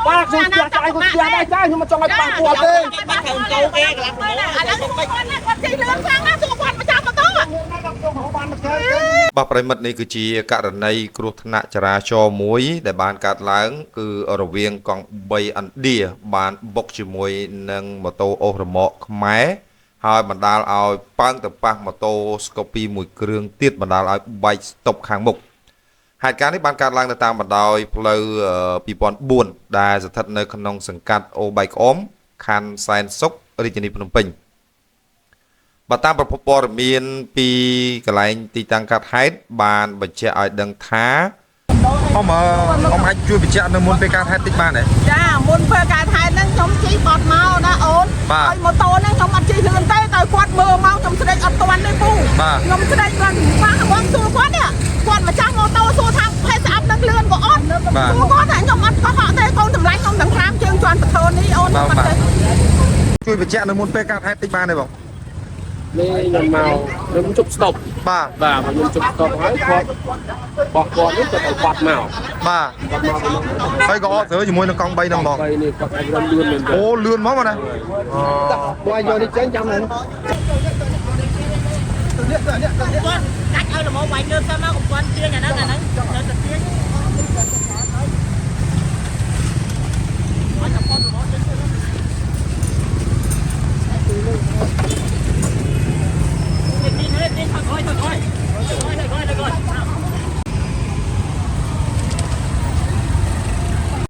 បាទខ្ញុំផ្ទះចាយខ្ញុំផ្ទះដែរចាខ្ញុំមិនចង់ឲ្យប៉ះពាល់ទេ បាត់ត្រូវចូលគេកន្លះ ឥឡូវគាត់ណាគាត់ជិះលឿនខ្លាំងណាស់សួរគាត់ម្ចាស់ម៉ូតូ បាទប្រិមិត្តនេះគឺជាករណីគ្រោះថ្នាក់ចរាចរណ៍មួយ ដែលបានកើតឡើង គឺរវាងកង់3ឥណ្ឌាបានបុកជាមួយនឹងម៉ូតូអូសរម៉កខ្មែរហើយបណ្ដាលឲ្យប៉ើងទៅប៉ះម៉ូតូស្កូពីមួយគ្រឿងទៀតបណ្ដាលឲ្យបែកស្តុបខាងមុខហេតុការណ៍នេះបានកើតឡើងនៅតាមបណ្ដោយផ្លូវ2004ដែលស្ថិតនៅក្នុងសង្កាត់អូបែកក្អមខណ្ឌសែនសុខរាជធានីភ្នំពេញ បើតាមប្រភពព័ត៌មានពីកន្លែងទីតាំងកាត់ហេតុបានបញ្ជាក់ឲ្យដឹងថា អមអមអាចជួយបញ្ជាក់នៅមុនពេលកើតហេតុតិចបានទេ ចាមុនពេលកើតហេតុហ្នឹងខ្ញុំជិះបត់មកណាអូន បាទ ហើយម៉ូតូហ្នឹងខ្ញុំអត់ជិះលឿនទេតែគាត់មើលមកខ្ញុំស្ដេចអត់ទាន់ទេពូ បាទ ខ្ញុំស្ដេចគាត់ប៉ះបងសួរគាត់នេះគាត់ម្ចាស់ម៉ូតូសួរថាភេទស្អាប់នឹងលឿនក៏អត់ បាទ សួរគាត់ថាខ្ញុំអត់កុហកទេកូនតម្លៃខ្ញុំទាំង5ជើងជាន់ប្រធននេះអូន បាទ ខ្ញុំអត់ទេ ជួយបញ្ជាក់នៅមុនពេលកើតហេតុតិចបានទេបង នេះខ្ញុំមកខ្ញុំជប់ស្តុប បាទ បាទខ្ញុំជប់ស្តុបហើយគាត់បោះគាត់នេះគាត់ឲ្យបាត់មក បាទ បាត់មកពីនោះ ហើយក៏អត់ត្រូវជាមួយនឹងកង់3ហ្នឹងបង បីនេះគាត់ឲ្យរំលឿនមែនទេ អូលឿនហ្មងបងណាអូ បងយកនេះចេញចាំហ្នឹង គាត់កាច់ឲ្យល្មមវាយលើសិនមកកុំគាត់ទាញអាហ្នឹងអាហ្នឹងនៅតែទាញ